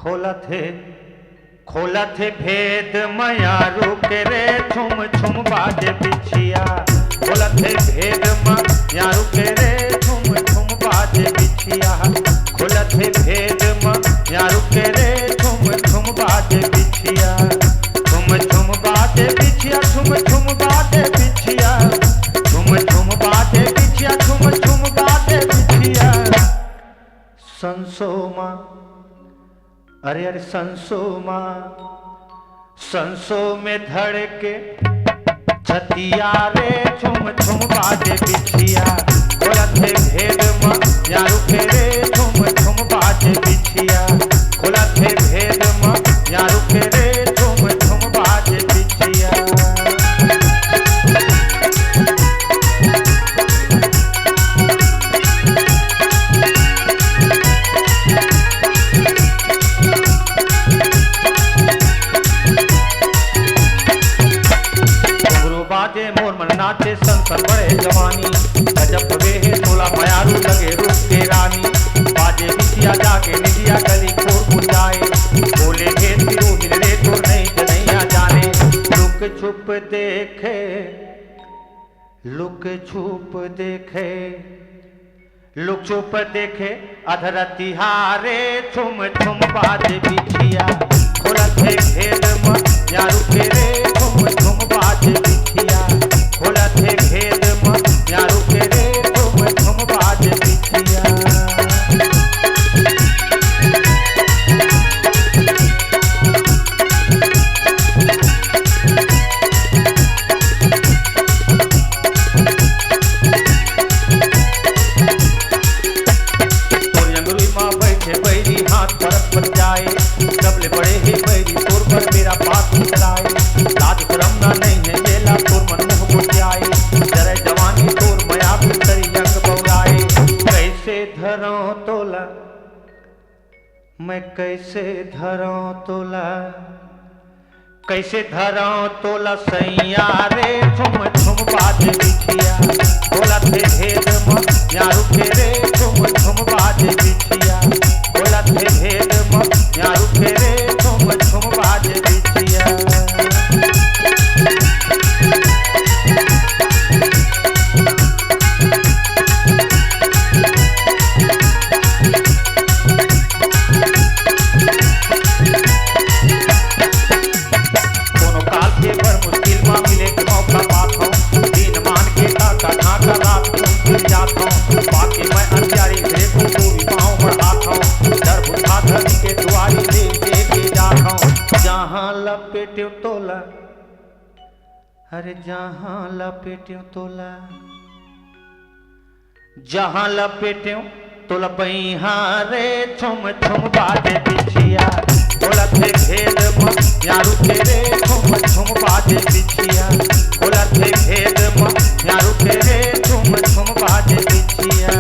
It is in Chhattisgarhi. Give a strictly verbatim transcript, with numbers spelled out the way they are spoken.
खोलत हे, खोलत हे भेद मयारू के रे, छुम छुम बाजे बिछिया। खोलत हे भेद मयारू के रे, छुम छुम बाजे बिछिया। खोलत हे भेद मयारू के रे, छुम छुम बाजे बिछिया। छुम छुम बाजे बिछिया, छुम छुम बाजे बिछिया। छुम छुम बाजे बिछिया, छुम छुम बाजे बिछिया। संसो मा, अरे अरे संसो मा, संसो में धड़के छतिया रे, छुम छुम बाजे बिछिया। खोलत हे भेद मयारू के रे, छुम छुम बाजे बिछिया। खोलत हे भेद मयारू के रे, छुम छुम बाजे बिछिया। घुंघरू बाजे मोर मन नाचे, सन सन बढ़े जवानी। गजब हवे हे तोला मयारू लगे रूप के रानी। बाजे बिछिया जागे निदिया गली खोर पुर जाए। बोले हे सिरोहिन रे तोर नई जनैया जाने। लुक छुप देखे, लुक छुप देखे, लुक छुप देखे अधरतिहा रे, छुम छुम बाजे बिछिया। खोलत हे भेद मयारू के रे, छुम छुम बाजे बिछिया। खोलत हे भेद मयारू के रे, छुम छुम बाजे बिछिया। तोर अंगुरी मा बैठे बैरी हाथ परत परत जाए। सबले बड़े हे बैरी तोर बर बेरा पास निकलाए। लाज शरम ना नहीं है येला तोर मन मुंह गोठियाए। जरे जवानी तोर मया भीतरी अंग बौराए। कैसे धरंव तोला, मैं कैसे धरंव तोला, कैसे धरंव तोला सैया रे, छुम छुम बाजे बिछिया। खोलत हे भेद मयारू के रे, छुम छुम बाजे बिछिया। खोलत हे भेद मयारू के रे, छुम छुम बाजे बिछिया। कोनो काल के बड़ मुश्किल मा मिले के मौका पात हौं। दिन मान के ताका धाका रात को फिर जात हौं। पाके मैं अंधियारी से को दूरी पाँव बढ़ात हौं। डर बुझा धरती के दुआरी ले लेके जात हौं। जहाँ लपेट्यों तोला, अरे जहाँ लपेट्यों तोला, जहाँ लपेट्यों तोला बइहाँ रे, छुम छुम बाजे बिछिया। खोलत हे भेद मयारू के रे, छुम छुम बाजे बिछिया। खोलत हे भेद मयारू के रे, छुम छुम बाजे बिछिया।